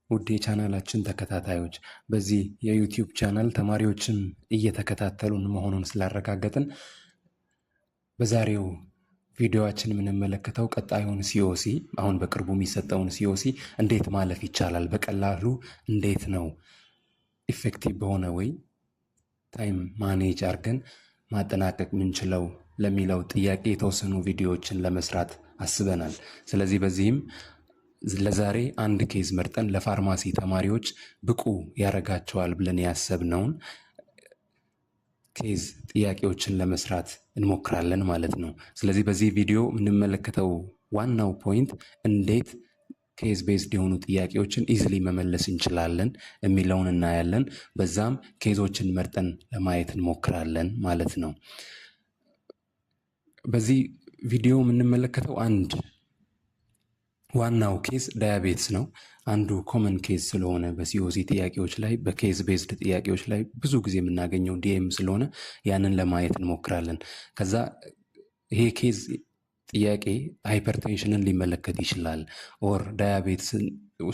ውድ የቻናላችን ተከታታዮች፣ በዚህ የ YouTube channel ተማሪዎችም እየተከታተሉን መሆኑን ስላረጋገጥን በዛሬው ቪዲዮአችን የምንመለከተው ቀጣዩን COC፣ አሁን በቅርቡ የሚሰጠውን COC እንዴት ማለፍ ይቻላል፣ በቀላሉ እንዴት ነው effective በሆነ way time manage አድርገን ማጠናቀቅ የምንችለው ለሚለው ጥያቄ የተወሰኑ ቪዲዮዎችን ለመስራት አስበናል። ስለዚህ በዚህም ለዛሬ አንድ case መርጠን ለፋርማሲ ተማሪዎች ብቁ ያደርጋቸዋል ብለን ያሰብነውን case ጥያቄዎችን ለመስራት እንሞክራለን ማለት ነው። ስለዚህ በዚህ ቪዲዮ የምንመለከተው ዋናው point እንዴት case based የሆኑ ጥያቄዎችን easily መመለስ እንችላለን የሚለውን እናያለን። በዛም case ኦችን መርጠን ለማየት እንሞክራለን ማለት ነው። በዚህ ቪዲዮ የምንመለከተው አንድ ዋናው case diabetes ነው። አንዱ common case ስለሆነ በ COC ጥያቄዎች ላይ፣ በ case based ጥያቄዎች ላይ ብዙ ጊዜ የምናገኘው DM ስለሆነ ያንን ለማየት እንሞክራለን። ከዛ ይሄ case ጥያቄ hypertension ን ሊመለከት ይችላል፣ or diabetes ን፣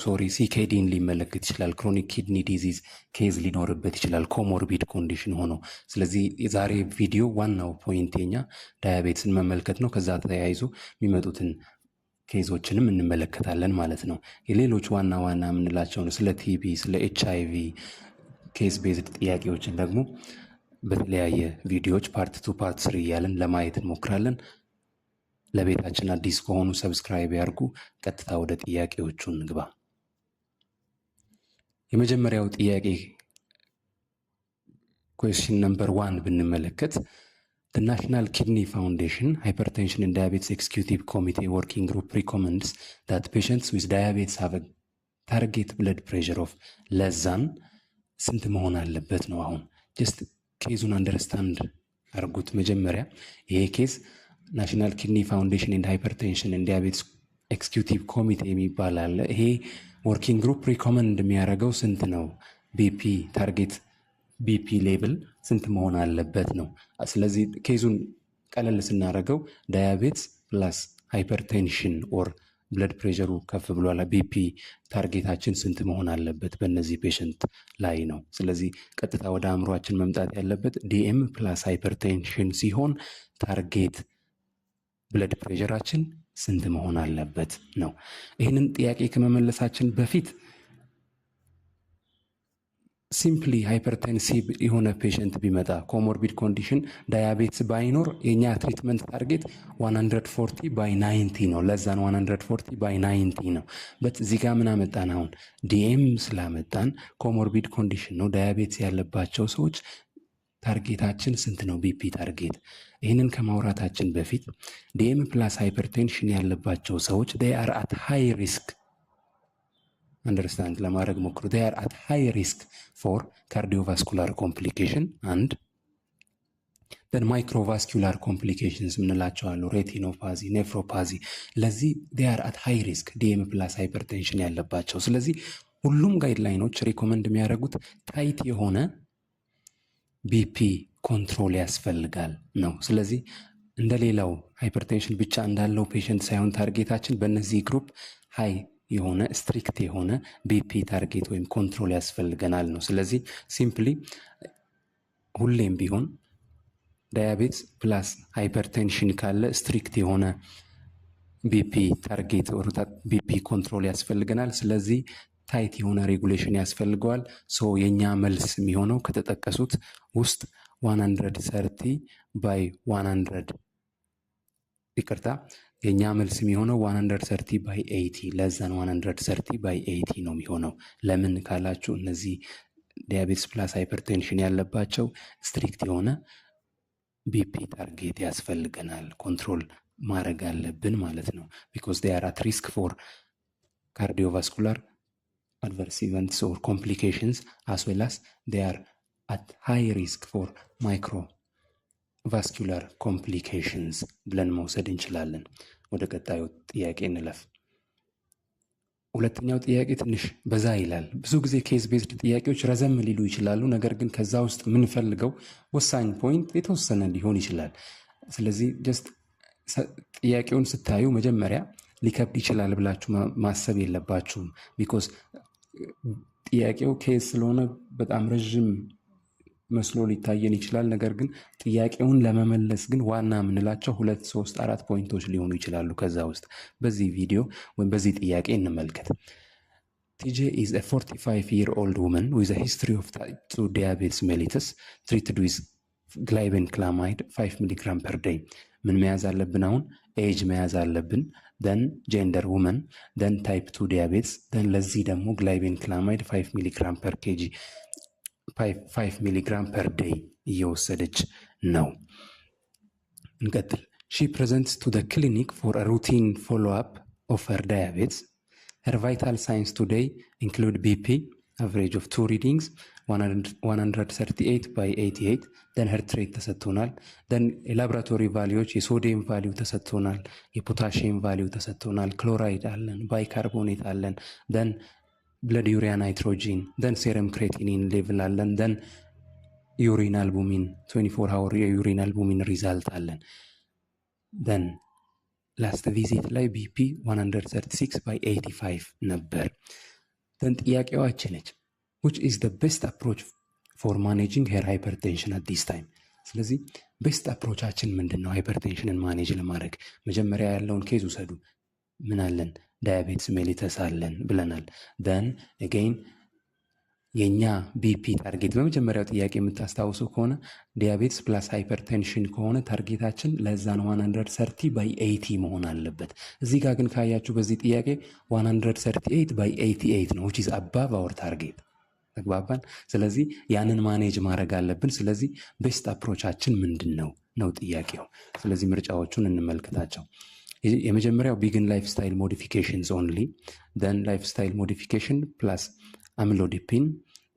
sorry፣ CKD ን ሊመለከት ይችላል። Chronic kidney disease case ሊኖርበት ይችላል comorbid condition ሆኖ። ስለዚህ የዛሬ ቪዲዮ ዋናው point የኛ diabetes ን መመልከት ነው። ከዛ ተያይዞ የሚመጡትን case ኦችንም እንመለከታለን ማለት ነው። የሌሎች ዋና ዋና የምንላቸውን ስለ TB፣ ስለ HIV case based ጥያቄዎችን ደግሞ በተለያየ ቪዲዮዎች part 2፣ part 3 እያልን ለማየት እንሞክራለን። ለቤታችን አዲስ ከሆኑ subscribe ያርጉ። ቀጥታ ወደ ጥያቄዎቹ እንግባ። የመጀመሪያው ጥያቄ question number 1 ብንመለከት፣ The National Kidney Foundation Hypertension and Diabetes Executive Committee Working Group recommends that patients with diabetes have a target blood pressure of less than ስንት መሆን አለበት ነው። አሁን just case ኡን understand አርጉት። መጀመሪያ ይሄ case National Kidney Foundation and Hypertension and Diabetes Executive Committee የሚባል አለ። ይሄ working group recommend የሚያደርገው ስንት ነው? BP target፣ BP level ስንት መሆን አለበት ነው። ስለዚህ case ኡን ቀለል ስናደርገው diabetes plus hypertension or blood pressure ኡ ከፍ ብሏል። BP target ኣችን ስንት መሆን አለበት በእነዚህ patient ላይ ነው። ስለዚህ ቀጥታ ወደ አእምሯችን መምጣት ያለበት DM plus hypertension ሲሆን target blood pressure ኣችን ስንት መሆን አለበት ነው። ይህንን ጥያቄ ከመመለሳችን በፊት simply hypertensive የሆነ patient ቢመጣ፣ comorbid condition diabetes ባይኖር የኛ treatment target 140 by 90 ነው። Less than 140 by 90 ነው። But እዚህ ጋር ምን አመጣን? አሁን DM ስላመጣን comorbid condition ነው። Diabetes ያለባቸው ሰዎች target ኣችን ስንት ነው? BP target። ይህንን ከማውራታችን በፊት DM plus hypertension ያለባቸው ሰዎች are at high risk፣ understand ለማድረግ ሞክሩ። Are at high risk for cardiovascular complication and then microvascular complications የምንላቸው አሉ። Retinopathy፣ nephropathy። ለዚህ are at high risk DM plus hypertension ያለባቸው። ስለዚህ ሁሉም guideline ኦች recommend የሚያደርጉት tight የሆነ BP control ያስፈልጋል ነው። ስለዚህ እንደሌላው hypertension ብቻ እንዳለው patient ሳይሆን target ኣችን በእነዚህ group high የሆነ strict የሆነ BP target ወይም control ያስፈልገናል ነው። ስለዚህ simply ሁሌም ቢሆን diabetes plus hypertension ካለ strict የሆነ BP target፣ BP control ያስፈልገናል። ስለዚህ tight የሆነ regulation ያስፈልገዋል። So የእኛ መልስ የሚሆነው ከተጠቀሱት ውስጥ 130 by 100፣ ይቅርታ፣ የእኛ መልስ የሚሆነው 130 by 80፣ less than 130 by 80 ነው የሚሆነው። ለምን ካላችሁ እነዚህ diabetes plus hypertension ያለባቸው strict የሆነ BP target ያስፈልገናል፣ control ማድረግ አለብን ማለት ነው። Because they are at risk for cardiovascular adverse events or complications, as well as they are at high risk for microvascular complications ብለን መውሰድ እንችላለን። ወደ ቀጣዩ ጥያቄ እንለፍ። ሁለተኛው ጥያቄ ትንሽ በዛ ይላል። ብዙ ጊዜ case based ጥያቄዎች ረዘም ሊሉ ይችላሉ። ነገር ግን ከዛ ውስጥ የምንፈልገው ወሳኝ point የተወሰነ ሊሆን ይችላል። ስለዚህ just ጥያቄውን ስታዩ መጀመሪያ ሊከብድ ይችላል ብላችሁ ማሰብ የለባችሁም። Because ጥያቄው case ስለሆነ በጣም ረዥም መስሎ ሊታየን ይችላል። ነገር ግን ጥያቄውን ለመመለስ ግን ዋና የምንላቸው ሁለት፣ ሶስት፣ አራት point ኦች ሊሆኑ ይችላሉ። ከዛ ውስጥ በዚህ ቪዲዮ ወይም በዚህ ጥያቄ እንመልከት። TJ is a 45 year old woman with a history of type 2 diabetes mellitus treated with glibenclamide 5 milligram per day። ምን መያዝ አለብን? አሁን age መያዝ አለብን። Then gender woman፣ then type 2 diabetes፣ then ለዚህ ደግሞ glibenclamide 5 milligram per kg፣ 5 milligram per day እየወሰደች ነው። እንቀጥል። She presents to the clinic for routine follow up of her diabetes. Her vital signs today include BP average of two readings 138 by 88፣ then heart rate ተሰጥቶናል። Then የ laboratory value ዎች የ sodium value ተሰጥቶናል። የ potassium value ተሰጥቶናል። ክሎራይድ አለን፣ bicarbonate አለን። Then blood urea nitrogen፣ then serum creatinine level አለን። Then urine albumin፣ 24 hour የ urine albumin result አለን። Then last visit ላይ BP 136 by 85 ነበር። Then ጥያቄዋችን ነች፣ which is the best approach for managing her hypertension at this time? ስለዚህ best approach ኣችን ምንድን ነው? Hypertension ን manage ለማድረግ መጀመሪያ ያለውን case ውሰዱ። ምን አለን? Diabetes mellitus አለን ብለናል። Then again የእኛ BP target በመጀመሪያው ጥያቄ የምታስታውሱ ከሆነ diabetes plus hypertension ከሆነ target ኣችን less than 130 by 80 መሆን አለበት። እዚህ ጋር ግን ካያችሁ በዚህ ጥያቄ 138 by 88 ነው፣ which is above our target። ተግባባን። ስለዚህ ያንን manage ማድረግ አለብን። ስለዚህ best approach ኣችን ምንድን ነው ነው ጥያቄው። ስለዚህ ምርጫዎቹን እንመልከታቸው። የመጀመሪያው begin lifestyle modifications only፣ then lifestyle modification plus amlodipine፣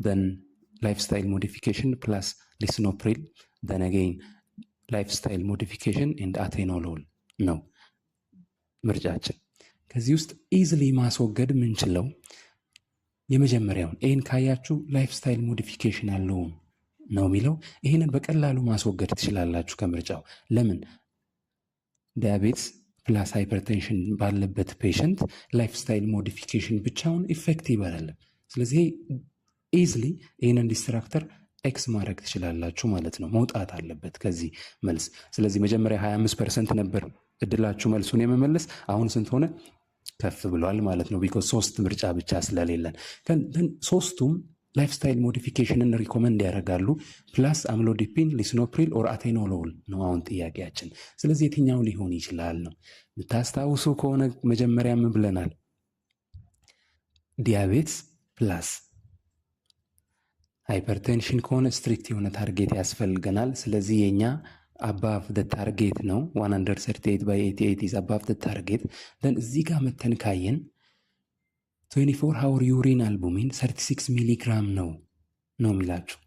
then lifestyle modification plus lisinopril፣ then again lifestyle modification and atenolol ነው ምርጫችን። ከዚህ ውስጥ easily ማስወገድ የምንችለው የመጀመሪያውን ይህን ካያችሁ lifestyle modification alone ነው የሚለው። ይህንን በቀላሉ ማስወገድ ትችላላችሁ ከምርጫው። ለምን? Diabetes plus hypertension ባለበት patient lifestyle modification ብቻውን effective አይደለም። ስለዚህ easily ይህንን distractor X ማድረግ ትችላላችሁ ማለት ነው። መውጣት አለበት ከዚህ መልስ። ስለዚህ መጀመሪያ 25% ነበር እድላችሁ መልሱን የመመለስ፣ አሁን ስንት ሆነ? ከፍ ብሏል ማለት ነው። Because ሶስት ምርጫ ብቻ ስለሌለን ሶስቱም lifestyle modification ን recommend ያደርጋሉ። Plus amlodipine፣ lisinopril or atenolol ነው አሁን ጥያቄያችን። ስለዚህ የትኛው ሊሆን ይችላል ነው። የምታስታውሱ ከሆነ መጀመሪያ ምን ብለናል? Diabetes plus hypertension ከሆነ strict የሆነ target ያስፈልገናል። ስለዚህ የኛ above the target ነው፣ 138 by 88 is above the target። Then እዚህ ጋር መተን ካየን 24 hour urine albumin 36 ሚሊግራም ነው ነው የሚላችሁ።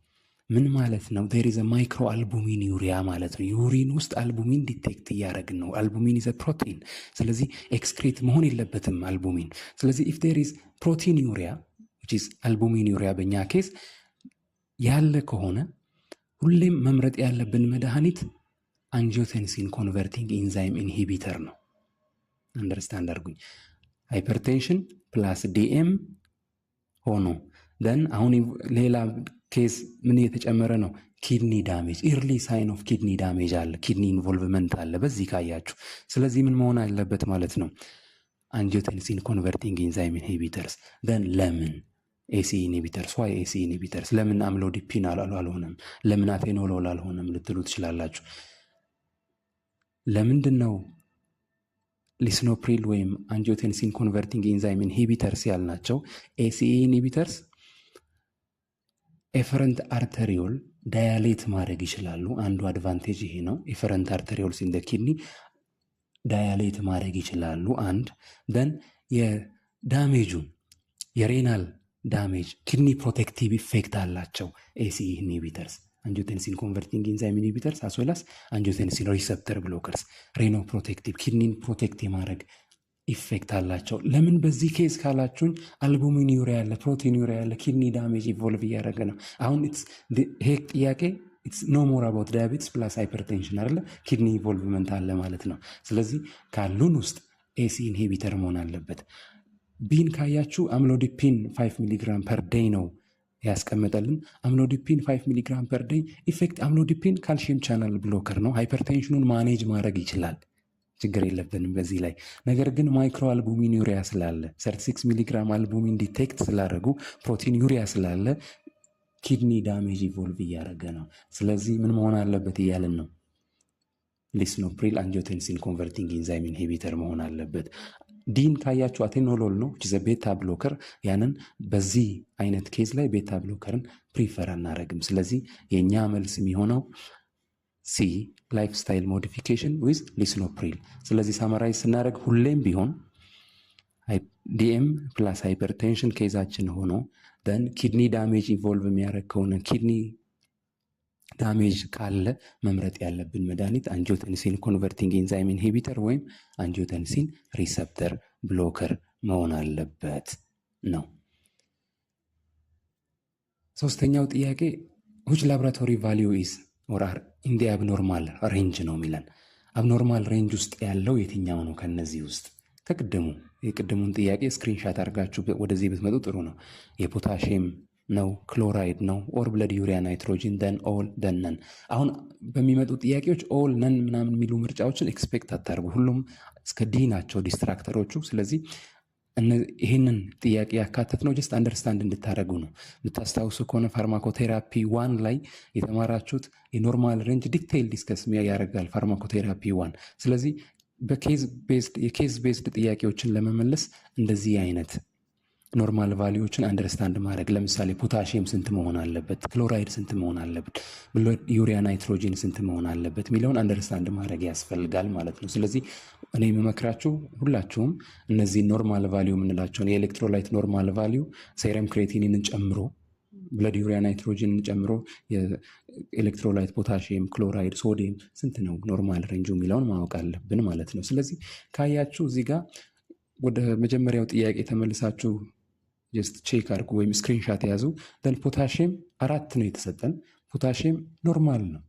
ምን ማለት ነው? There is microalbuminuria ማለት ነው። Urine ውስጥ albumin detect እያደረግን ነው። Albumin is protein። ስለዚህ excrete መሆን የለበትም albumin። ስለዚህ if there is proteinuria፣ albuminuria በእኛ case ያለ ከሆነ ሁሌም መምረጥ ያለብን መድኃኒት angiotensin converting enzyme inhibitor ነው። Understand አድርጉኝ። Hypertension plus DM ሆኖ then አሁን ሌላ case ምን እየተጨመረ ነው? Kidney damage፣ early sign of kidney damage አለ፣ kidney involvement አለ በዚህ ካያችሁ። ስለዚህ ምን መሆን አለበት ማለት ነው? Angiotensin converting enzyme inhibitors። Then ለምን ACE inhibitors? Why ACE inhibitors? ለምን amlodipine አልሆነም? ለምን atenolol አልሆነም ልትሉ ትችላላችሁ። ለምንድን ነው lisinopril ወይም angiotensin converting enzyme inhibitors ያልናቸው? ACE inhibitors efferent arteriole dilate ማድረግ ይችላሉ። አንዱ advantage ይሄ ነው። Efferent arterioles in kidney dilate ማድረግ ይችላሉ። አንድ then የ damage ኡን የ renal damage kidney protective effect አላቸው። ACE inhibitors፣ angiotensin converting enzyme inhibitors as well as angiotensin receptor blockers renoprotective፣ kidney ን protect የማድረግ effect አላቸው። ለምን በዚህ case ካላችሁኝ albuminuria ያለ፣ proteinuria ያለ፣ kidney damage evolve እያደረገ ነው። አሁን ይሄ ጥያቄ it's no more about diabetes plus hypertension አይደለ፣ kidney involvement አለ ማለት ነው። ስለዚህ ካሉን ውስጥ ACE inhibitor መሆን አለበት። B ን ካያችሁ amlodipine 5 milligram per day ነው ያስቀመጠልን። Amlodipine 5 milligram per day effect፣ amlodipine calcium channel blocker ነው። Hypertension ኑን manage ማድረግ ይችላል። ችግር የለብንም በዚህ ላይ። ነገር ግን microalbuminuria ስላለ፣ 36 milligram albumin detect ስላደረጉ፣ proteinuria ስላለ kidney damage evolve እያደረገ ነው። ስለዚህ ምን መሆን አለበት እያልን ነው? Lisinopril angiotensin converting enzyme inhibitor መሆን አለበት። D ን ካያችሁ atenolol ነው፣ beta blocker። ያንን በዚህ አይነት case ላይ beta blocker ን prefer አናረግም። ስለዚህ የእኛ መልስ የሚሆነው C, lifestyle modification with lisinopril። ስለዚህ summarize ስናደርግ ሁሌም ቢሆን DM plus hypertension case ኣችን ሆኖ then kidney damage evolve የሚያደርግ ከሆነ፣ kidney damage ካለ መምረጥ ያለብን መድኃኒት angiotensin converting enzyme inhibitor ወይም angiotensin receptor blocker መሆን አለበት ነው። ሶስተኛው ጥያቄ which laboratory value is or are in the abnormal range ነው የሚለን። Abnormal range ውስጥ ያለው የትኛው ነው ከነዚህ ውስጥ? ከቅድሙ የቅድሙን ጥያቄ screenshot አድርጋችሁ ወደዚህ ብትመጡ ጥሩ ነው። የፖታሽየም ነው፣ ክሎራይድ ነው፣ or blood urea nitrogen, then all, then none። አሁን በሚመጡ ጥያቄዎች all, none ምናምን የሚሉ ምርጫዎችን expect አታርጉ። ሁሉም እስከ D ናቸው distractor ኦቹ። ስለዚህ ይህንን ጥያቄ ያካተትነው just understand እንድታደረጉ ነው። የምታስታውሱ ከሆነ pharmacotherapy one ላይ የተማራችሁት የ normal range detail discuss ያደርጋል pharmacotherapy one። ስለዚህ የ case based ጥያቄዎችን ለመመለስ እንደዚህ አይነት normal value ዎችን understand ማድረግ፣ ለምሳሌ ፖታሽየም ስንት መሆን አለበት፣ ክሎራይድ ስንት መሆን አለበት፣ urea nitrogen ስንት መሆን አለበት የሚለውን understand ማድረግ ያስፈልጋል ማለት ነው። ስለዚህ እኔ የምመክራችሁ ሁላችሁም እነዚህ normal value የምንላቸውን የ electrolyte normal value፣ serum creatinine ን ጨምሮ፣ blood urea nitrogen ን ጨምሮ የ electrolyte potassium፣ chloride፣ sodium ስንት ነው normal range ኡ የሚለውን ማወቅ አለብን ማለት ነው። ስለዚህ ካያችሁ እዚህ ጋር ወደ መጀመሪያው ጥያቄ ተመልሳችሁ just check አድርጉ ወይም screenshot ያዙ። Then potassium 4 ነው የተሰጠን። Potassium normal ነው።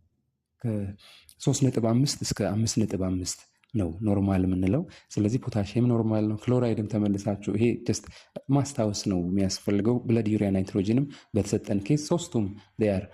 ከ3.5 እስከ 5.5 ነው normal የምንለው። ስለዚህ potassium normal ነው። ክሎራይድም ተመልሳችሁ ይሄ just ማስታወስ ነው የሚያስፈልገው። Blood urea nitrogen ም በተሰጠን case ሶስቱም are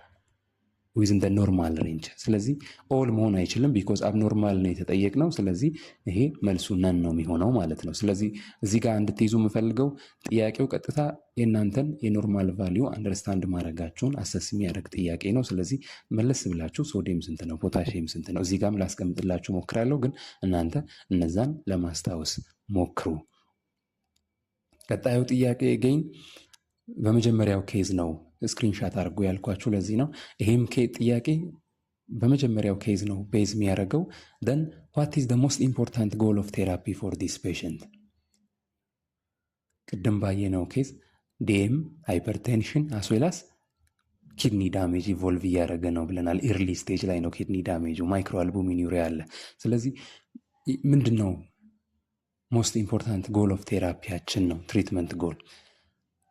within normal range። ስለዚህ all መሆን አይችልም because abnormal ነው የተጠየቅነው። ስለዚህ ይሄ መልሱ none ነው የሚሆነው ማለት ነው። ስለዚህ እዚህ ጋር እንድትይዙ የምፈልገው ጥያቄው ቀጥታ የእናንተን የ normal value understand ማድረጋችሁን assess የሚያደርግ ጥያቄ ነው። ስለዚህ መለስ ብላችሁ ሶዲየም ስንት ነው፣ ፖታሽየም ስንት ነው፣ እዚህ ጋርም ላስቀምጥላችሁ ሞክራለሁ፣ ግን እናንተ እነዛን ለማስታወስ ሞክሩ። ቀጣዩ ጥያቄ again በመጀመሪያው case ነው። Screenshot አድርጉ ያልኳችሁ ለዚህ ነው። ይሄም ጥያቄ በመጀመሪያው case ነው base የሚያደርገው። Then what is the most important goal of therapy for this patient? ቅድም ባየነው case DM, hypertension as well as kidney damage evolve እያደረገ ነው ብለናል። Early stage ላይ ነው kidney damage ኡ፣ microalbuminuria አለ። ስለዚህ ምንድን ነው most important goal of therapy ያችን ነው treatment goal?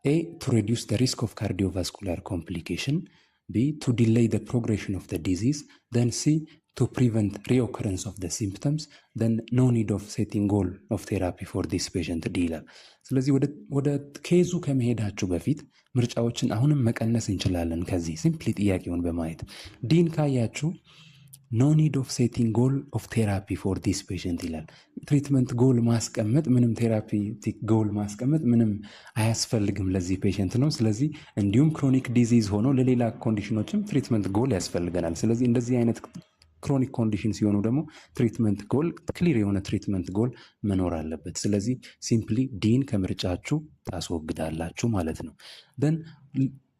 A, to reduce the risk of cardiovascular complication, B, to delay the progression of the disease, then C, to prevent reoccurrence of the symptoms, then no need of setting goal of therapy for this patient, D ይላል። ስለዚህ ወደ case ኡ ከመሄዳችሁ በፊት ምርጫዎችን አሁንም መቀነስ እንችላለን። ከዚህ simply ጥያቄውን በማየት D ን ካያችሁ no need of setting goal of therapy for this patient ይላል። Treatment goal ማስቀመጥ ምንም፣ therapeutic goal ማስቀመጥ ምንም አያስፈልግም ለዚህ patient ነው። ስለዚህ እንዲሁም chronic disease ሆኖ ለሌላ condition ኦችም treatment goal ያስፈልገናል። ስለዚህ እንደዚህ አይነት chronic condition ሲሆኑ ደግሞ treatment goal፣ clear የሆነ treatment goal መኖር አለበት። ስለዚህ simply D ን ከምርጫችሁ ታስወግዳላችሁ ማለት ነው። Then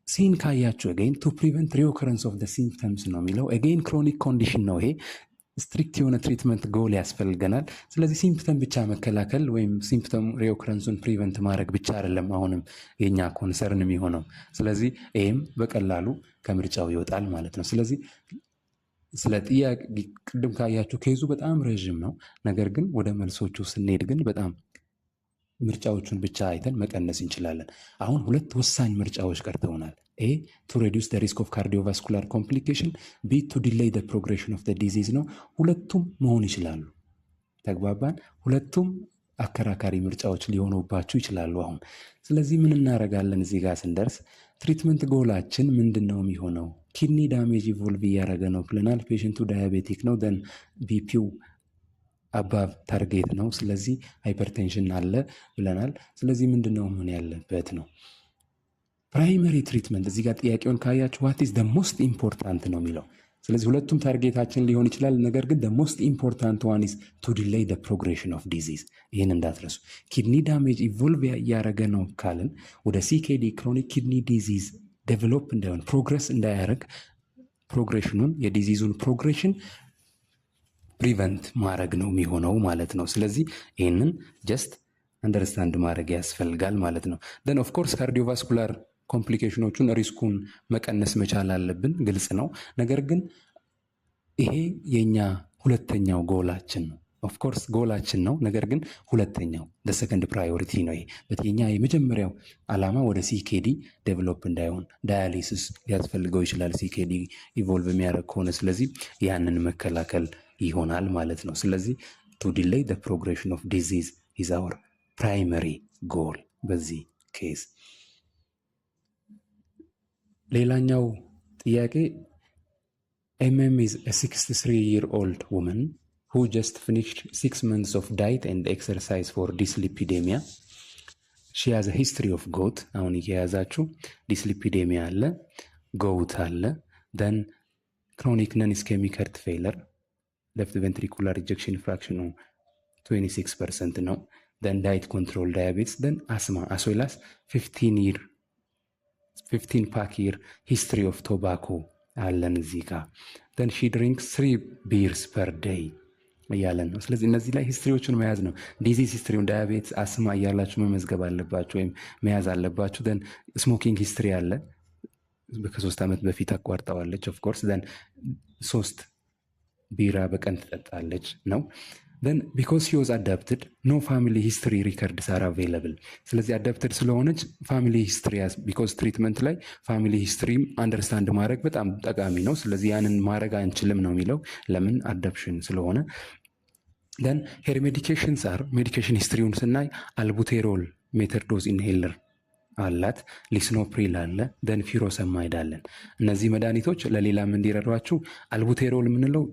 C ን ካያችሁ again to prevent reoccurrence of symptoms ነው የሚለው። Again chronic condition ነው ይሄ። Strict የሆነ treatment goal ያስፈልገናል። ስለዚህ symptom ብቻ መከላከል ወይም symptom reoccurrence ኡን prevent ማድረግ ብቻ አይደለም አሁንም የኛ concern የሚሆነው። ስለዚህ ይህም በቀላሉ ከምርጫው ይወጣል ማለት ነው። ስለዚህ ስለ ጥያቄ ቅድም ካያችሁ case ኡ በጣም ረዥም ነው። ነገር ግን ወደ መልሶቹ ስንሄድ ግን በጣም ምርጫዎቹን ብቻ አይተን መቀነስ እንችላለን። አሁን ሁለት ወሳኝ ምርጫዎች ቀርተውናል። A, to reduce risk of cardiovascular complication፣ B, to delay progression of disease ነው። ሁለቱም መሆን ይችላሉ። ተግባባን? ሁለቱም አከራካሪ ምርጫዎች ሊሆኑባችሁ ይችላሉ አሁን። ስለዚህ ምን እናደርጋለን እዚህ ጋር ስንደርስ treatment goal ኣችን ምንድን ነው የሚሆነው? Kidney damage evolve እያደረገ ነው ብለናል። Patient ኡ diabetic ነው። Then BP ው above target ነው። ስለዚህ hypertension አለ ብለናል። ስለዚህ ምንድን ነው መሆን ያለበት ነው primary treatment። እዚህ ጋር ጥያቄውን ካያችሁ what is the most important ነው የሚለው። ስለዚህ ሁለቱም target ኣችን ሊሆን ይችላል። ነገር ግን the most important one is to delay the progression of disease። ይህን እንዳትረሱ። Kidney damage evolve እያደረገ ነው ካልን ወደ CKD, chronic kidney disease, develop እንዳይሆን፣ progress እንዳያደርግ፣ progression ኑን የ disease ኡን progression prevent ማድረግ ነው የሚሆነው ማለት ነው። ስለዚህ ይህንን just understand ማድረግ ያስፈልጋል ማለት ነው። Then of course cardiovascular complication ኖቹን risk ኡን መቀነስ መቻል አለብን፣ ግልጽ ነው። ነገር ግን ይሄ የኛ ሁለተኛው ጎላችን ነው። Of course goal ኣችን ነው፣ ነገር ግን ሁለተኛው second priority ነው። ይሄ የኛ የመጀመሪያው ዓላማ ወደ CKD develop እንዳይሆን፣ dialysis ሊያስፈልገው ይችላል CKD evolve የሚያደርግ ከሆነ። ስለዚህ ያንን መከላከል ይሆናል ማለት ነው። ስለዚህ to delay the progression of disease is our primary goal በዚህ case። ሌላኛው ጥያቄ MM is a 63-year-old woman who just finished 6 months of diet and exercise for dyslipidemia. She has a history of gout። አሁን እየያዛችሁ dyslipidemia አለ፣ gout አለ፣ then chronic non ischemic heart failure, left ventricular ejection fraction ኑ 26% ነው። Then diet control diabetes, then asthma, as well as 15 pack year history of tobacco አለን እዚህ ጋር። Then she drinks three beers per day እያለን ነው። ስለዚህ እነዚህ ላይ history ዎቹን መያዝ ነው። Disease history ውን diabetes፣ asthma እያላችሁ መመዝገብ አለባችሁ ወይም መያዝ አለባችሁ። Then smoking history አለ። ከ3 ዓመት በፊት አቋርጠዋለች። Of course then ሶስት ቢራ በቀን ትጠጣለች ነው። Then because she was adopted, no family history records are available። ስለዚህ adopted ስለሆነች family history, because treatment ላይ family history ም understand ማድረግ በጣም ጠቃሚ ነው። ስለዚህ ያንን ማድረግ አንችልም ነው የሚለው፣ ለምን? Adoption ስለሆነ። Then her medications are, medication history ውን ስናይ albuterol metered dose inhaler አላት፣ lisinopril አለ፣ then furosemide አለን። እነዚህ መድኃኒቶች ለሌላም እንዲረዷችሁ albuterol የምንለው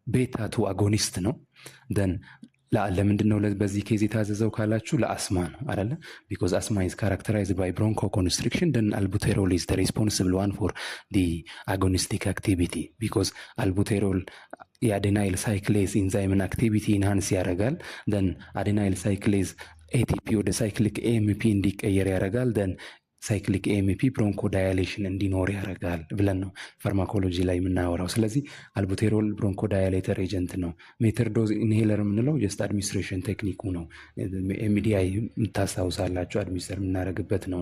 beta 2 agonist ነው። Then ለምንድን ነው በዚህ case የታዘዘው ካላችሁ ለአስማ ነው አይደለ? Because asthma is characterized by bronchoconstriction, then albuterol is responsible one for the agonistic activity, because albuterol የ adenyl cyclase enzyme ን activity enhance ያደርጋል። Then adenyl cyclase ATP ወደ cyclic AMP እንዲቀየር ያደርጋል። Then cyclic AMP bronchodilation እንዲኖር ያደርጋል ብለን ነው pharmacology ላይ የምናወራው። ስለዚህ albuterol bronchodilator agent ነው። Metered dose inhaler የምንለው just administration technique ኡ ነው። MDI የምታስታውሳላችሁ administer የምናደርግበት ነው።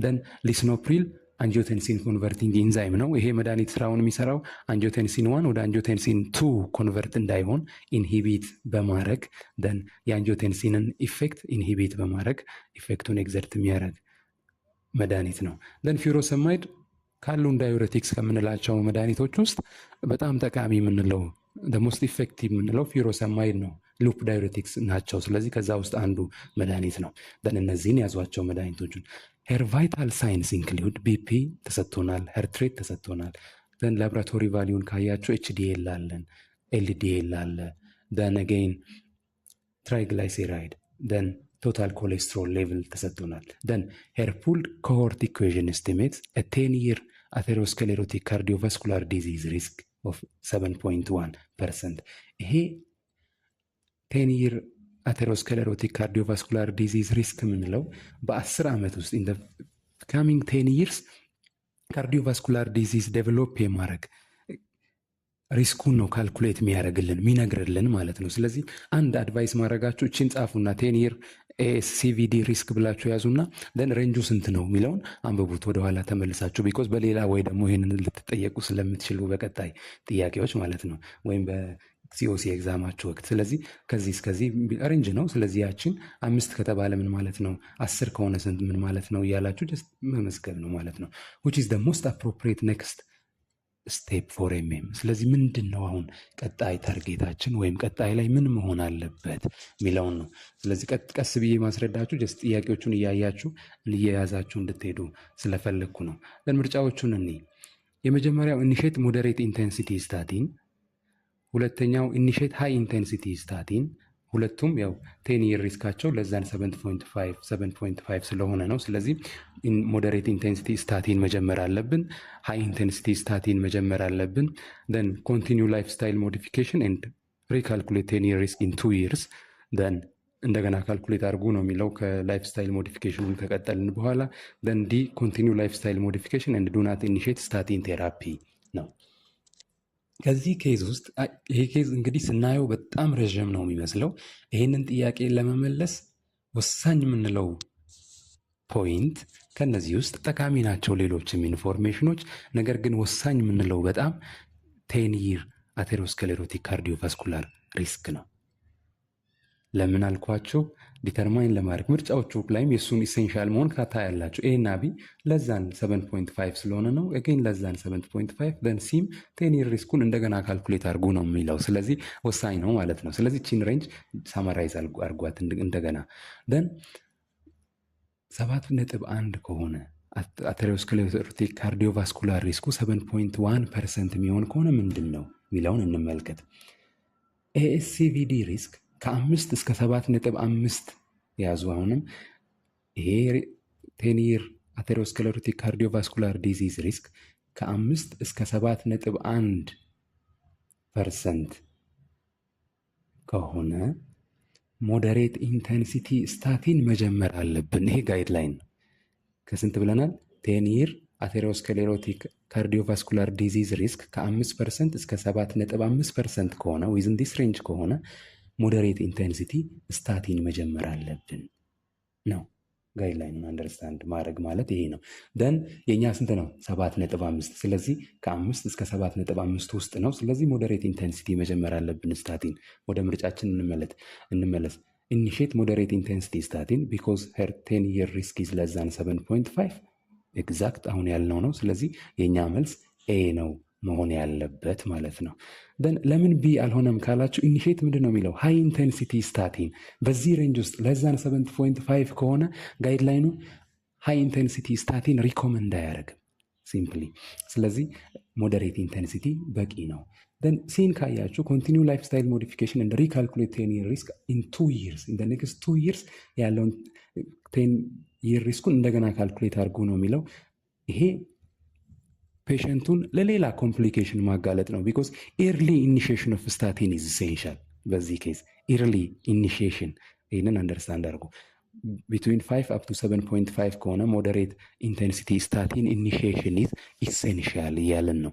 Then lisinopril angiotensin converting enzyme ነው። ይሄ መድኃኒት ስራውን የሚሰራው angiotensin 1 ወደ angiotensin 2 convert እንዳይሆን inhibit በማድረግ፣ then የ angiotensin ን effect inhibit በማድረግ effect ኡን exert የሚያደርግ መድኃኒት ነው። Then furosemide ካሉን diuretics ከምንላቸው መድኃኒቶች ውስጥ በጣም ጠቃሚ የምንለው፣ most effective የምንለው furosemide ነው። Loop diuretics ናቸው። ስለዚህ ከዛ ውስጥ አንዱ መድኃኒት ነው። Then እነዚህን ያዟቸው መድኃኒቶቹን። Her vital signs include BP ተሰጥቶናል፣ heart rate ተሰጥቶናል። Then laboratory value ን ካያቸው HDL አለን፣ LDL አለ፣ then again triglyceride, then total cholesterol level ተሰጥቶናል። Then her pooled cohort equation estimates 10-year atherosclerotic cardiovascular disease risk of 7.1%። ይሄ 10-year atherosclerotic cardiovascular disease risk የምንለው በ10 ዓመት ውስጥ in coming 10 years cardiovascular disease develop የማድረግ risk ኡን ነው calculate የሚያደርግልን፣ የሚነግርልን ማለት ነው። ስለዚህ አንድ advice ማድረጋችሁ እችን ጻፉና 10-year ASCVD risk ብላችሁ ያዙና then range ኡ ስንት ነው የሚለውን አንብቡት ወደኋላ ተመልሳችሁ፣ because በሌላ ወይ ደግሞ ይህንን ልትጠየቁ ስለምትችሉ በቀጣይ ጥያቄዎች ማለት ነው ወይም በ COC exam ኣችሁ ወቅት። ስለዚህ ከዚህ እስከዚህ range ነው። ስለዚህ ያችን አምስት ከተባለ ምን ማለት ነው፣ 10 ከሆነ ስንት ምን ማለት ነው እያላችሁ just መመዝገብ ነው ማለት ነው። Which is the most appropriate next Step for MM። ስለዚህ ምንድን ነው አሁን ቀጣይ target ኣችን ወይም ቀጣይ ላይ ምን መሆን አለበት የሚለውን ነው። ስለዚህ ቀስ ብዬ ማስረዳችሁ just ጥያቄዎቹን እያያችሁ እየያዛችሁ እንድትሄዱ ስለፈለግኩ ነው። ምርጫዎቹን እኔ የመጀመሪያው initiate moderate intensity statin፣ ሁለተኛው initiate high intensity statin። ሁለቱም ያው 10 year risk ኣቸው less than 7.5 ስለሆነ ነው። ስለዚህ moderate intensity statin መጀመር አለብን። High intensity statin መጀመር አለብን። Then continue lifestyle modification and recalculate 10 year risk in 2 years፣ then እንደገና calculate አድርጉ ነው የሚለው ከ lifestyle modification ኑን ከቀጠልን በኋላ። Then D, continue lifestyle modification and do not initiate statin therapy ነው። ከዚህ case ውስጥ ይሄ case እንግዲህ ስናየው በጣም ረዥም ነው የሚመስለው። ይሄንን ጥያቄ ለመመለስ ወሳኝ የምንለው point ከነዚህ ውስጥ ጠቃሚ ናቸው ሌሎችም information ኖች፣ ነገር ግን ወሳኝ የምንለው በጣም 10 year atherosclerotic cardiovascular risk ነው። ለምን አልኳቸው? Determine ለማድረግ ምርጫዎቹ ላይም የእሱን essential መሆን ካታያላችሁ A እና B less than 7.5 ስለሆነ ነው። Again less than 7.5፣ then C ም 10 year risk ኩን እንደገና calculate አድርጉ ነው የሚለው። ስለዚህ ወሳኝ ነው ማለት ነው። ስለዚህ ቺን range summarize አድርጓት እንደገና። Then 7.1 ከሆነ atherosclerotic cardiovascular risk ኩ 7.1% የሚሆን ከሆነ ምንድን ነው የሚለውን እንመልከት። ASCVD risk ከ5 እስከ 7.5 ያዙ። አሁንም ይሄ 10 year atherosclerotic cardiovascular disease risk ከ5 እስከ 7.1% ከሆነ moderate intensity statin መጀመር አለብን። ይሄ guideline ነው። ከስንት ብለናል? 10 year atherosclerotic cardiovascular disease risk ከ5% እስከ 7.5% ከሆነ፣ within this range ከሆነ moderate intensity statin መጀመር አለብን ነው። Guideline ኑን understand ማድረግ ማለት ይሄ ነው። Then የእኛ ስንት ነው? 7.5። ስለዚህ ከ5 እስከ 7.5 ውስጥ ነው። ስለዚህ moderate intensity መጀመር አለብን statin። ወደ ምርጫችን እንመለስ። Initiate moderate intensity statin because her 10 year risk is less than 7.5፣ exact አሁን ያልነው ነው። ስለዚህ የእኛ መልስ A ነው መሆን ያለበት ማለት ነው። Then ለምን B አልሆነም ካላችሁ initiate ምንድን ነው የሚለው? High intensity statin። በዚህ range ውስጥ less than 7.5 ከሆነ guideline ኑ high intensity statin recommend አያደርግም simply። ስለዚህ moderate intensity በቂ ነው። Then C ን ካያችሁ continue lifestyle modification and recalculate 10 year risk in 2 years፣ in next 2 years ያለውን 10 year risk ኩን እንደገና calculate አድርጉ ነው የሚለው። ይሄ patient ቱን ለሌላ complication ማጋለጥ ነው። Because early initiation of statin is essential። በዚህ case early initiation፣ ይህንን understand አድርጉ። Between 5 up to 7.5 ከሆነ moderate intensity statin initiation is essential እያለን ነው።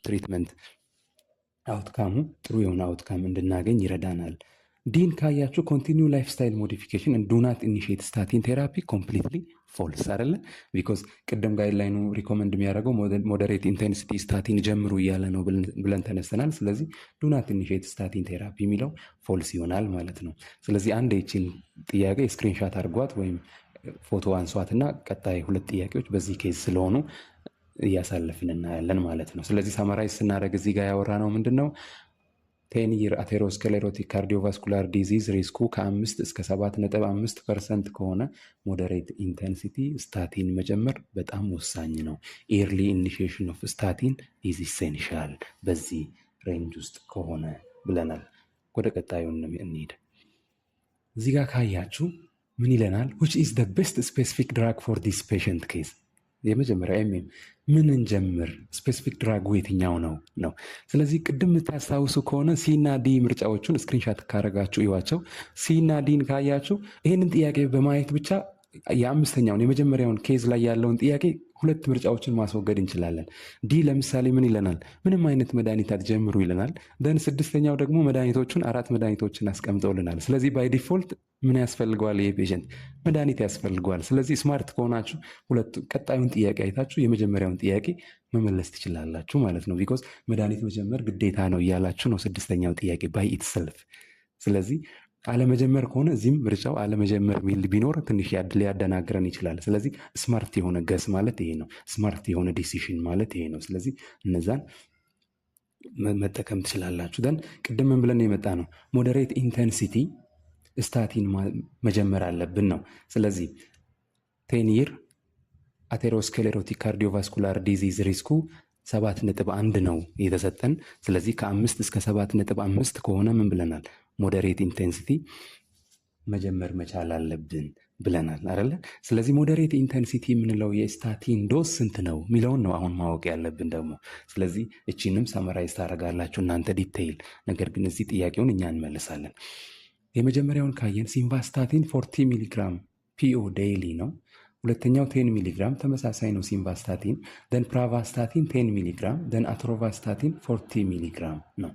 Treatment outcome ሙ ጥሩ የሆነ outcome እንድናገኝ ይረዳናል። D ን ካያችሁ continue lifestyle modification, do not initiate statin therapy፣ completely false አይደለ? Because ቅድም guideline ኑ recommend የሚያደርገው moderate intensity statin ጀምሩ እያለ ነው ብለን ተነስተናል። ስለዚህ do not initiate statin therapy የሚለው false ይሆናል ማለት ነው። ስለዚህ አንድ ይቺን ጥያቄ screenshot አድርጓት ወይም ፎቶ አንሷት እና ቀጣይ ሁለት ጥያቄዎች በዚህ case ስለሆኑ እያሳለፍን እናያለን ማለት ነው። ስለዚህ summarize ስናደርግ እዚህ ጋር ያወራነው ምንድን ነው? 10 year atherosclerotic cardiovascular disease risk ኩ ከ5 እስከ 7.5% ከሆነ moderate intensity statin መጀመር በጣም ወሳኝ ነው። Early initiation of statin is essential በዚህ range ውስጥ ከሆነ ብለናል። ወደ ቀጣዩ እንሂድ። እዚህ ጋር ካያችሁ ምን ይለናል? Which is the best specific drug for this patient case? የመጀመሪያ MM ምን እንጀምር? Specific drug ጉ የትኛው ነው ነው። ስለዚህ ቅድም የምታስታውሱ ከሆነ C ና D ምርጫዎቹን screenshot ካረጋችሁ እዩዋቸው። C ና D ን ካያችሁ ይህንን ጥያቄ በማየት ብቻ የአምስተኛውን የመጀመሪያውን case ላይ ያለውን ጥያቄ ሁለት ምርጫዎችን ማስወገድ እንችላለን። D ለምሳሌ ምን ይለናል? ምንም አይነት መድኃኒት አትጀምሩ ይለናል። Then ስድስተኛው ደግሞ መድኃኒቶቹን አራት መድኃኒቶችን አስቀምጠውልናል። ስለዚህ by default ምን ያስፈልገዋል? ይሄ patient መድኃኒት ያስፈልገዋል። ስለዚህ smart ከሆናችሁ ሁለቱ ቀጣዩን ጥያቄ አይታችሁ የመጀመሪያውን ጥያቄ መመለስ ትችላላችሁ ማለት ነው። Because መድኃኒት መጀመር ግዴታ ነው እያላችሁ ነው ስድስተኛው ጥያቄ by itself። ስለዚህ አለመጀመር ከሆነ እዚህም ምርጫው አለመጀመር የሚል ቢኖር ትንሽ ሊያደናግረን ይችላል። ስለዚህ smart የሆነ guess ማለት ይሄ ነው። Smart የሆነ decision ማለት ይሄ ነው። ስለዚህ እነዛን መጠቀም ትችላላችሁ። Then ቅድም ምን ብለን የመጣ ነው? Moderate intensity statin መጀመር አለብን ነው። ስለዚህ 10 year atherosclerotic cardiovascular disease risk ኩ 7.1 ነው የተሰጠን። ስለዚህ ከ5 እስከ 7.5 ከሆነ ምን ብለናል? Moderate intensity መጀመር መቻል አለብን ብለናል አይደለ? ስለዚህ moderate intensity የምንለው የ statin dose ስንት ነው የሚለውን ነው አሁን ማወቅ ያለብን ደግሞ። ስለዚህ እቺንም summarize ታደርጋላችሁ እናንተ detail፣ ነገር ግን እዚህ ጥያቄውን እኛ እንመልሳለን። የመጀመሪያውን ካየን simvastatin 40 milligram PO daily ነው። ሁለተኛው 10 ሚሊግራም ተመሳሳይ ነው simvastatin። Then pravastatin 10 milligram፣ then atorvastatin 40 ሚሊግራም ነው።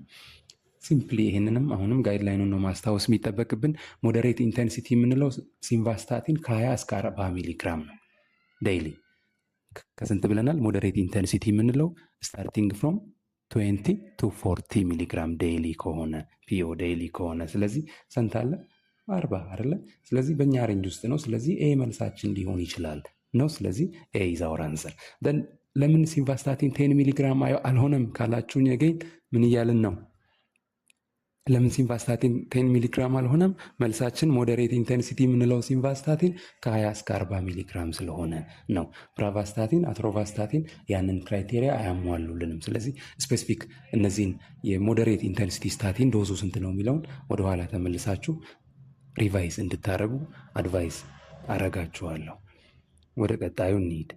Simply ይህንንም አሁንም guideline ኑን ነው ማስታወስ የሚጠበቅብን። Moderate intensity የምንለው simvastatin ከ20 እስከ 40 ሚሊግራም ነው daily። ከስንት ብለናል? Moderate intensity የምንለው starting from 20 to 40 milligram daily ከሆነ፣ PO daily ከሆነ፣ ስለዚህ ስንት አለ? 40 አይደለ? ስለዚህ በእኛ range ውስጥ ነው። ስለዚህ A መልሳችን ሊሆን ይችላል ነው። ስለዚህ A is our answer። ለምን simvastatin 10 ሚሊግራም አልሆነም ካላችሁኝ again ምን እያልን ነው? ለምን simvastatin 10 ሚሊግራም አልሆነም? መልሳችን moderate intensity የምንለው simvastatin ከ20 እስከ 40 ሚሊግራም ስለሆነ ነው። Pravastatin፣ atorvastatin ያንን criteria አያሟሉልንም። ስለዚህ specific እነዚህን የ moderate intensity statin dose ኡ ስንት ነው የሚለውን ወደኋላ ተመልሳችሁ revise እንድታደርጉ advise አረጋችኋለሁ። ወደ ቀጣዩ እንሂድ።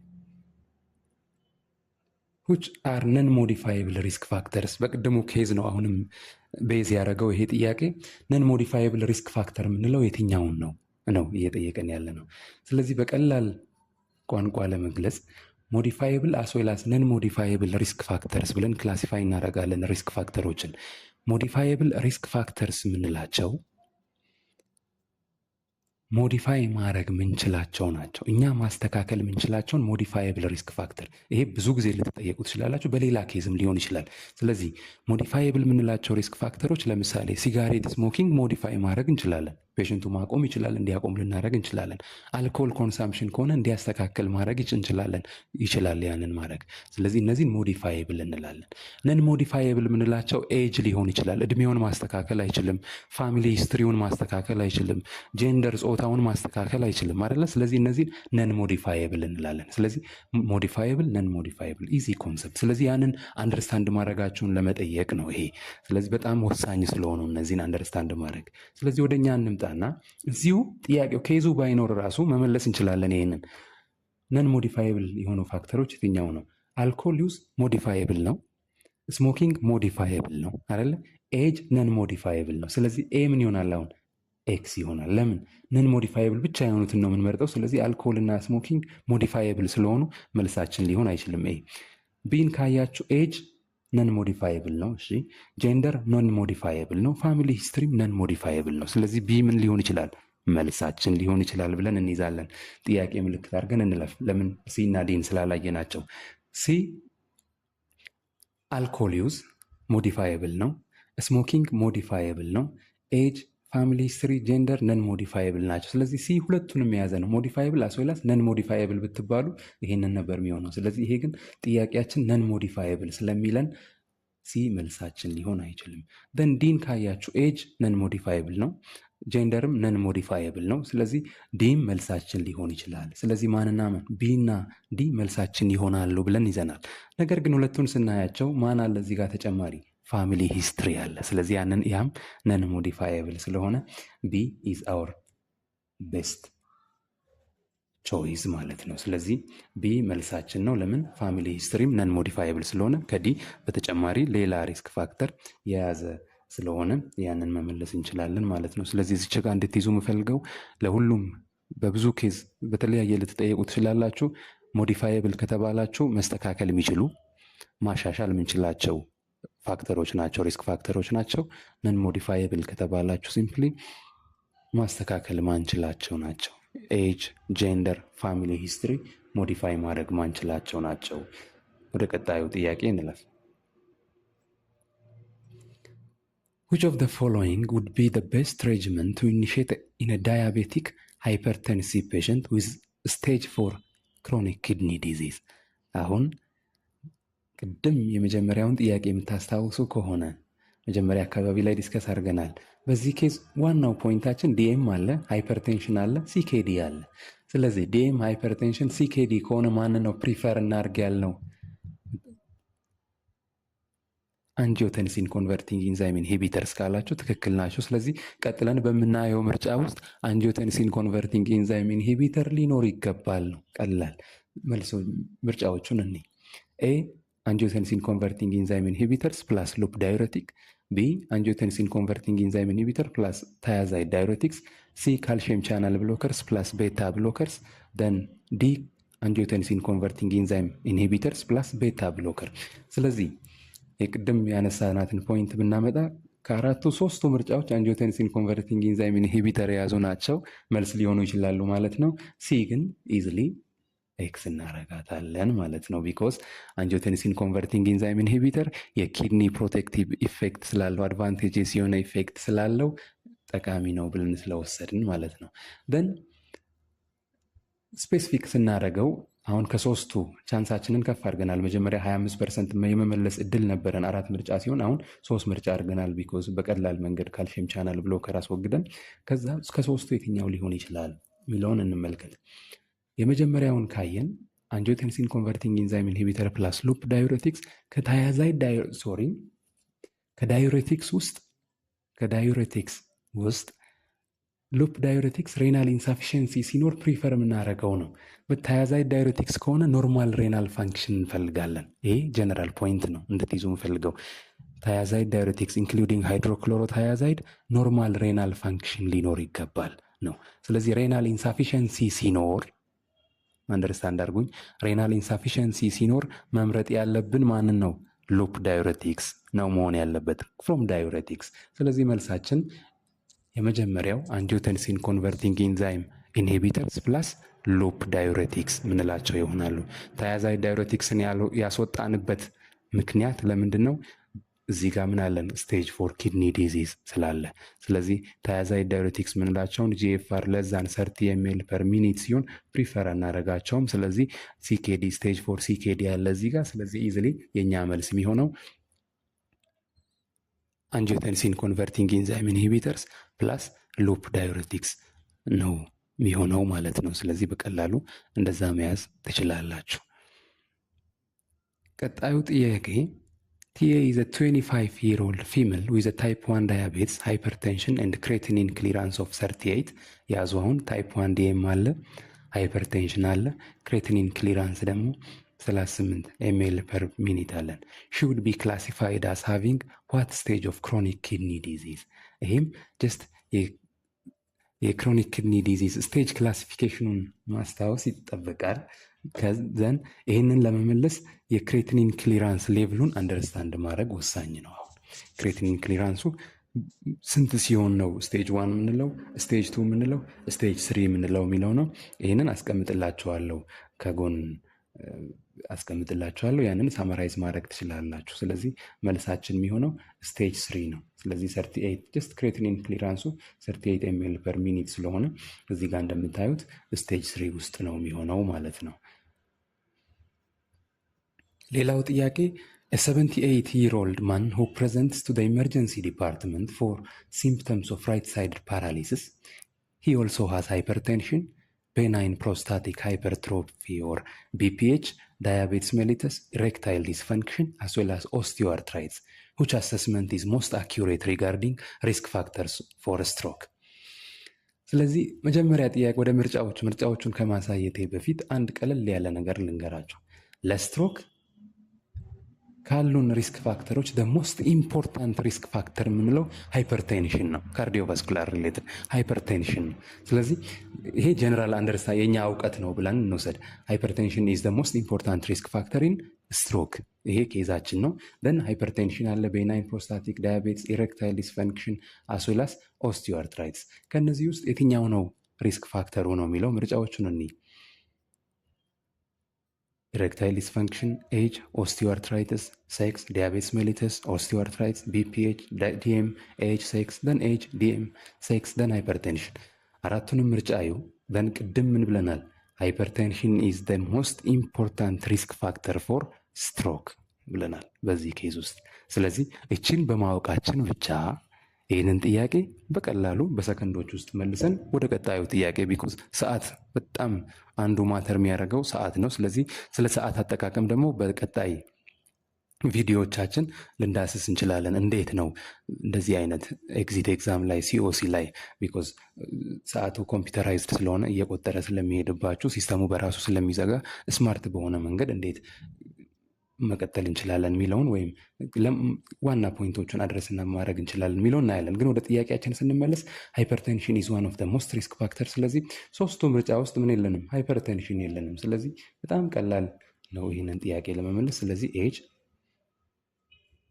Which are non modifiable risk factors? በቅድሙ case ነው አሁንም base ያደረገው ይሄ ጥያቄ። Non modifiable risk factor የምንለው የትኛውን ነው ነው እየጠየቀን ያለ ነው። ስለዚህ በቀላል ቋንቋ ለመግለጽ modifiable as well as non modifiable risk factors ብለን classify እናደርጋለን risk factor ኦችን። Modifiable risk factors የምንላቸው modify ማድረግ ምንችላቸው ናቸው። እኛ ማስተካከል ምንችላቸውን modifiable risk factor። ይሄ ብዙ ጊዜ ልትጠየቁ ትችላላችሁ፣ በሌላ case ም ሊሆን ይችላል። ስለዚህ modifiable የምንላቸው risk factor ኦች ለምሳሌ cigarette smoking modify ማድረግ እንችላለን። Patient ቱ ማቆም ይችላል፣ እንዲያቆም ልናደርግ እንችላለን። Alcohol consumption ከሆነ እንዲያስተካክል ማድረግ እንችላለን፣ ይችላል ያንን ማድረግ። ስለዚህ እነዚህን modifiable እንላለን። Non modifiable የምንላቸው age ሊሆን ይችላል፣ እድሜውን ማስተካከል አይችልም። Family history ውን ማስተካከል አይችልም። Gender ጾታውን ማስተካከል አይችልም አይደለ? ስለዚህ እነዚህን non modifiable እንላለን። ስለዚህ modifiable፣ non modifiable easy concept። ስለዚህ ያንን understand ማድረጋችሁን ለመጠየቅ ነው ይሄ። ስለዚህ በጣም ወሳኝ ስለሆኑ እነዚህን understand ማድረግ። ስለዚህ ወደ እኛ እንምጣና እዚሁ ጥያቄው case ኡ ባይኖር ራሱ መመለስ እንችላለን። ይሄንን non modifiable የሆኑ factor ኦች የትኛው ነው? Alcohol use modifiable ነው። Smoking modifiable ነው አይደለ? Age non modifiable ነው። ስለዚህ A ምን ይሆናል አሁን? X ይሆናል። ለምን? Non modifiable ብቻ የሆኑትን ነው የምንመርጠው። ስለዚህ አልኮል እና smoking modifiable ስለሆኑ መልሳችን ሊሆን አይችልም። A። B ን ካያችሁ age non modifiable ነው። እሺ፣ gender non modifiable ነው። Family history ም non modifiable ነው። ስለዚህ B ምን ሊሆን ይችላል? መልሳችን ሊሆን ይችላል ብለን እንይዛለን። ጥያቄ ምልክት አድርገን እንለፍ። ለምን? C እና D ን ስላላየናቸው። C alcohol use modifiable ነው። Smoking modifiable ነው። Age፣ family history፣ gender non modifiable ናቸው። ስለዚህ C ሁለቱንም የያዘ ነው። Modifiable as well as non modifiable ብትባሉ ይሄንን ነበር የሚሆነው። ስለዚህ ይሄ ግን ጥያቄያችን non modifiable ስለሚለን C መልሳችን ሊሆን አይችልም። Then D ን ካያችሁ age non modifiable ነው። Gender ም non modifiable ነው። ስለዚህ D ም መልሳችን ሊሆን ይችላል። ስለዚህ ማንና ማን? B ና D መልሳችን ይሆናሉ ብለን ይዘናል። ነገር ግን ሁለቱን ስናያቸው ማን አለ እዚህ ጋር ተጨማሪ? Family history አለ። ስለዚህ ያንን ያም non modifiable ስለሆነ B is our best choice ማለት ነው። ስለዚህ B መልሳችን ነው። ለምን? Family history ም non modifiable ስለሆነ ከ D በተጨማሪ ሌላ risk factor የያዘ ስለሆነ ያንን መመለስ እንችላለን ማለት ነው። ስለዚህ እዚች ጋር እንድትይዙ የምፈልገው ለሁሉም በብዙ case በተለያየ ልትጠየቁ ትችላላችሁ። Modifiable ከተባላችሁ መስተካከል የሚችሉ፣ ማሻሻል የምንችላቸው factor ኦች ናቸው፣ risk factor ኦች ናቸው። Non modifiable ከተባላችሁ simply ማስተካከል ማንችላቸው ናቸው። Age፣ gender፣ family history modify ማድረግ ማንችላቸው ናቸው። ወደ ቀጣዩ ጥያቄ እንለፍ። Which of the following would be the best regimen to initiate in a diabetic hypertensive patient with stage 4 chronic kidney disease? አሁን ቅድም የመጀመሪያውን ጥያቄ የምታስታውሱ ከሆነ መጀመሪያ አካባቢ ላይ discuss አድርገናል። በዚህ case ዋናው point ኣችን DM አለ፣ hypertension አለ፣ CKD አለ። ስለዚህ DM፣ hypertension፣ CKD ከሆነ ማን ነው prefer እናድርግ ያልነው? Angiotensin converting enzyme inhibitors ካላችሁ ትክክል ናቸው። ስለዚህ ቀጥለን በምናየው ምርጫ ውስጥ angiotensin converting enzyme inhibitor ሊኖር ይገባል ነው። ቀላል መልሶ ምርጫዎቹን እኔ A angiotensin converting enzyme inhibitors plus loop diuretic፣ B angiotensin converting enzyme inhibitor plus thiazide diuretics፣ C calcium channel blockers plus beta blockers፣ then D angiotensin converting enzyme inhibitors plus beta blocker። ስለዚህ የቅድም ያነሳናትን point ብናመጣ ከአራቱ ሶስቱ ምርጫዎች angiotensin converting enzyme inhibitor የያዙ ናቸው፣ መልስ ሊሆኑ ይችላሉ ማለት ነው። C ግን easily X እናረጋታለን ማለት ነው። Because angiotensin converting enzyme inhibitor የ kidney protective effect ስላለው፣ advantageous የሆነ effect ስላለው ጠቃሚ ነው ብለን ስለወሰድን ማለት ነው። Then specific ስናደርገው አሁን ከሶስቱ chance ኣችንን ከፍ አድርገናል። መጀመሪያ 25% የመመለስ እድል ነበረን አራት ምርጫ ሲሆን አሁን ሶስት ምርጫ አድርገናል። Because በቀላል መንገድ calcium channel blocker አስወግደን ከዛ ከሶስቱ የትኛው ሊሆን ይችላል የሚለውን እንመልከት። የመጀመሪያውን ካየን angiotensin converting enzyme inhibitor plus loop diuretics ከ thiazide, sorry, ከ diuretics ውስጥ loop diuretics renal insufficiency ሲኖር prefer የምናደርገው ነው። በ thiazide diuretics ከሆነ normal renal function እንፈልጋለን። ይሄ general point ነው እንድትይዙ የምፈልገው። Thiazide diuretics including hydrochlorothiazide normal renal function ሊኖር ይገባል ነው። ስለዚህ renal insufficiency ሲኖር፣ understand አድርጉኝ። Renal insufficiency ሲኖር መምረጥ ያለብን ማንን ነው? Loop diuretics ነው መሆን ያለበት from diuretics። ስለዚህ መልሳችን የመጀመሪያው angiotensin converting enzyme inhibitors plus loop diuretics ምንላቸው ይሆናሉ። Thiazide diuretics ን ያስወጣንበት ምክንያት ለምንድን ነው? እዚህ ጋር ምን አለን? Stage 4 kidney disease ስላለ። ስለዚህ thiazide diuretics ምንላቸውን GFR less than 30 ml per minute ሲሆን prefer አናደርጋቸውም። ስለዚህ CKD, stage 4 CKD ያለ እዚህ ጋር። ስለዚህ easily የእኛ መልስ የሚሆነው angiotensin converting enzyme inhibitors plus loop diuretics ነው የሚሆነው ማለት ነው። ስለዚህ በቀላሉ እንደዛ መያዝ ትችላላችሁ። ቀጣዩ ጥያቄ TA is a 25-year-old female with a type 1 diabetes, hypertension and creatinine clearance of 38። ያዙ። አሁን type 1 DM አለ፣ hypertension አለ፣ creatinine clearance ደግሞ 38 ml per minute አለን። She would be classified as having what stage of chronic kidney disease? ይሄም just የ chronic kidney disease stage classification ኑን ማስታወስ ይጠበቃል። Then ይህንን ለመመለስ የ creatinine clearance level ኡን understand ማድረግ ወሳኝ ነው። አሁን creatinine clearance ኡ ስንት ሲሆን ነው stage 1 የምንለው፣ stage 2 የምንለው፣ stage 3 የምንለው የሚለው ነው። ይህንን አስቀምጥላችኋለሁ፣ ከጎን አስቀምጥላችኋለሁ። ያንን summarize ማድረግ ትችላላችሁ። ስለዚህ መልሳችን የሚሆነው stage 3 ነው። ስለዚህ 38 just creatinine clearance ኡ 38 ml per minute ስለሆነ እዚህ ጋር እንደምታዩት stage 3 ውስጥ ነው የሚሆነው ማለት ነው። ሌላው ጥያቄ፣ A 78-year-old man who presents to the emergency department for symptoms of right-sided paralysis. He also has hypertension, benign prostatic hypertrophy or BPH, diabetes mellitus, erectile dysfunction, as well as osteoarthritis. Which assessment is most accurate regarding risk factors for stroke? ስለዚህ መጀመሪያ ጥያቄ ወደ ምርጫዎቹን ከማሳየቴ በፊት አንድ ቀለል ያለ ነገር ልንገራችሁ። ለስትሮክ ካሉን risk factor ኦች most important risk factor የምንለው hypertension ነው። Cardiovascular related hypertension ነው። ስለዚህ ይሄ general understand የኛ እውቀት ነው ብለን እንውሰድ። Hypertension is most important risk factor in stroke። ይሄ case ኣችን ነው። Then hypertension አለ፣ benign prostatic፣ diabetes፣ erectile dysfunction as well as osteoarthritis። ከእነዚህ ውስጥ የትኛው ነው risk factor ኡ ነው የሚለው ምርጫዎቹን እኒ Erectile dysfunction፣ age፣ osteoarthritis፣ sex፣ diabetes mellitus፣ osteoarthritis፣ BPH፣ DM፣ age፣ sex፣ then age፣ DM፣ sex፣ then hypertension። አራቱንም ምርጫ እዩ። Then ቅድም ምን ብለናል? Hypertension is the most important risk factor for stroke ብለናል በዚህ case ውስጥ። ስለዚህ እችን በማወቃችን ብቻ ይህንን ጥያቄ በቀላሉ በሰከንዶች ውስጥ መልሰን ወደ ቀጣዩ ጥያቄ፣ because ሰዓት በጣም አንዱ matter የሚያደርገው ሰዓት ነው። ስለዚህ ስለ ሰዓት አጠቃቀም ደግሞ በቀጣይ ቪዲዮዎቻችን ልንዳስስ እንችላለን። እንዴት ነው እንደዚህ አይነት exit exam ላይ፣ COC ላይ፣ because ሰዓቱ computerized ስለሆነ እየቆጠረ ስለሚሄድባችሁ፣ system ኡ በራሱ ስለሚዘጋ smart በሆነ መንገድ እንዴት መቀጠል እንችላለን የሚለውን ወይም ዋና point ኦቹን address እና ማድረግ እንችላለን የሚለውን እናያለን። ግን ወደ ጥያቄያችን ስንመለስ hypertension is one of the most risk factor። ስለዚህ ሶስቱ ምርጫ ውስጥ ምን የለንም? Hypertension የለንም። ስለዚህ በጣም ቀላል ነው ይህንን ጥያቄ ለመመለስ። ስለዚህ age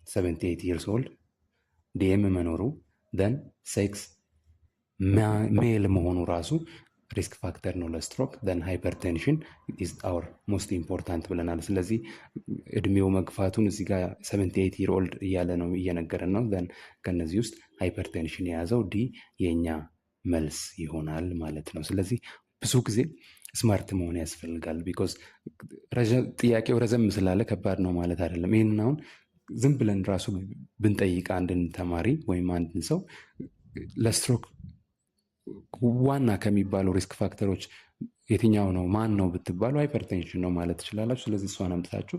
78 years old፣ DM መኖሩ፣ then sex male መሆኑ ራሱ risk factor ነው ለ stroke። Then hypertension is our most important ብለናል። ስለዚህ እድሜው መግፋቱን እዚህ ጋር 78 year old እያለ ነው፣ እየነገረን ነው። Then ከነዚህ ውስጥ hypertension የያዘው D የኛ መልስ ይሆናል ማለት ነው። ስለዚህ ብዙ ጊዜ smart መሆን ያስፈልጋል። Because ጥያቄው ረዘም ስላለ ከባድ ነው ማለት አይደለም። ይህንን አሁን ዝም ብለን ራሱ ብንጠይቅ አንድን ተማሪ ወይም አንድን ሰው ለስትሮክ ዋና ከሚባሉ risk factor ኦች የትኛው ነው፣ ማን ነው ብትባሉ hypertension ነው ማለት ትችላላችሁ። ስለዚህ እሷን አምጥታችሁ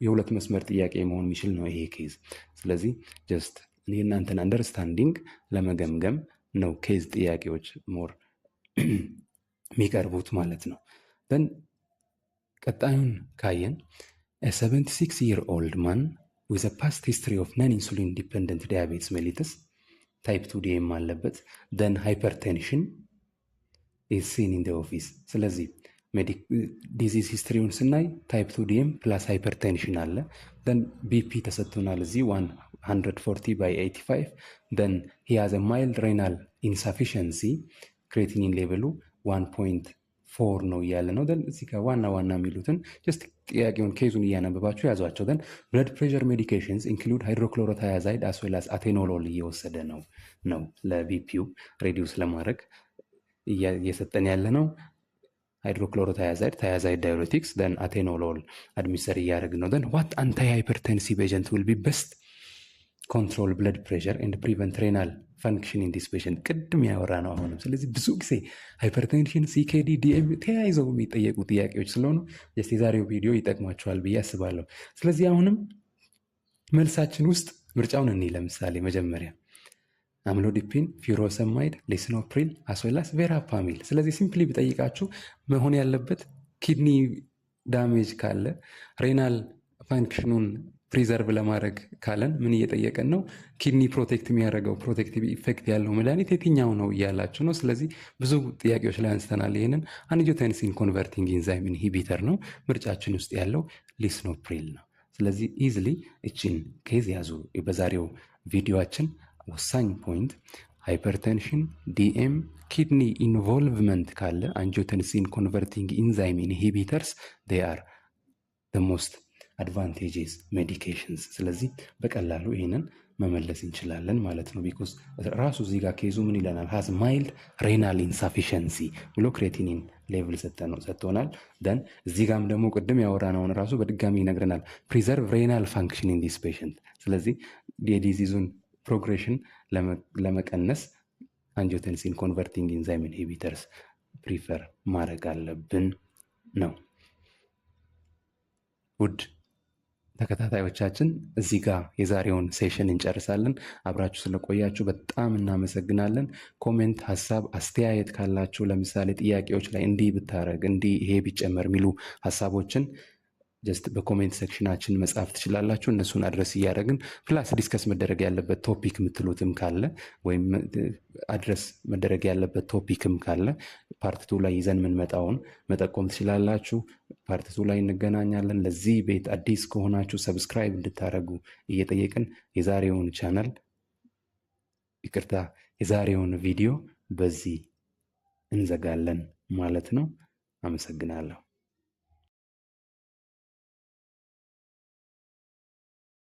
የሁለት መስመር ጥያቄ መሆን የሚችል ነው ይሄ case። ስለዚህ just የእናንተን understanding ለመገምገም ነው case ጥያቄዎች more የሚቀርቡት ማለት ነው። Then ቀጣዩን ካየን፣ 76 year old man with past history of non insulin dependent diabetes mellitus፣ type 2 DM አለበት፣ then hypertension is seen in office። ስለዚህ disease history ውን ስናይ type 2 DM plus hypertension አለ። Then BP ተሰጥቶናል እዚህ 140 by 85። Then he has mild renal insufficiency፣ creatinine level ኡ 1.4 ነው እያለ ነው። Then እዚህ ጋር ዋና ዋና የሚሉትን just ጥያቄውን case ኡን እያነበባችሁ ያዟቸው። Then blood pressure medications include hydrochlorothiazide as well as atenolol እየወሰደ ነው። ለ BP ው reduce ለማድረግ እየሰጠን ያለ ነው። Hydrochlorothiazide፣ thiazide diuretics፣ then atenolol administer እያደረግን ነው። Then what antihypertensive agent will be best control blood pressure and prevent renal function in this patient? ቅድም ያወራነው አሁንም። ስለዚህ ብዙ ጊዜ hypertension፣ CKD፣ DM ተያይዘው የሚጠየቁ ጥያቄዎች ስለሆኑ የዛሬው ቪዲዮ ይጠቅማችኋል ብዬ አስባለሁ። ስለዚህ አሁንም መልሳችን ውስጥ ምርጫውን እኔ ለምሳሌ መጀመሪያ amlodipine፣ furosemide፣ lisinopril as well as verapamil። ስለዚህ simply ብጠይቃችሁ መሆን ያለበት kidney damage ካለ renal function ኑን preserve ለማድረግ ካለን ምን እየጠየቀን ነው? Kidney protect የሚያደርገው፣ protective effect ያለው መድኃኒት የትኛው ነው እያላችሁ ነው። ስለዚህ ብዙ ጥያቄዎች ላይ አንስተናል። ይህንን angiotensin converting enzyme inhibitor ነው። ምርጫችን ውስጥ ያለው lisinopril ነው። ስለዚህ easily እችን case ያዙ። በዛሬው ቪዲዮአችን ወሳኝ point hypertension፣ DM፣ kidney involvement ካለ angiotensin converting enzyme inhibitors are most advantageous medications። ስለዚህ በቀላሉ ይህንን መመለስ እንችላለን ማለት ነው። Because ራሱ እዚህ ጋር case ኡ ምን ይለናል? Has mild renal insufficiency ብሎ creatinine level ሰጥቶናል። Then እዚህ ጋም ደግሞ ቅድም ያወራነውን ራሱ በድጋሚ ይነግረናል። Preserve renal function in this patient። ስለዚህ የ disease ኡን progression ለመቀነስ angiotensin converting enzyme inhibitors prefer ማድረግ አለብን ነው። ውድ ተከታታዮቻችን፣ እዚህ ጋር የዛሬውን session እንጨርሳለን። አብራችሁ ስለቆያችሁ በጣም እናመሰግናለን። Comment፣ ሀሳብ፣ አስተያየት ካላችሁ፣ ለምሳሌ ጥያቄዎች ላይ እንዲህ ብታረግ፣ እንዲህ ይሄ ቢጨመር የሚሉ ሀሳቦችን just በ comment section ኣችን መጻፍ ትችላላችሁ። እነሱን address እያደረግን፣ plus discuss መደረግ ያለበት topic የምትሉትም ካለ ወይም address መደረግ ያለበት topic ም ካለ part two ላይ ይዘን የምንመጣውን መጠቆም ትችላላችሁ። Part two ላይ እንገናኛለን። ለዚህ ቤት አዲስ ከሆናችሁ subscribe እንድታደርጉ እየጠየቅን የዛሬውን ቻናል፣ ይቅርታ፣ የዛሬውን ቪዲዮ በዚህ እንዘጋለን ማለት ነው። አመሰግናለሁ።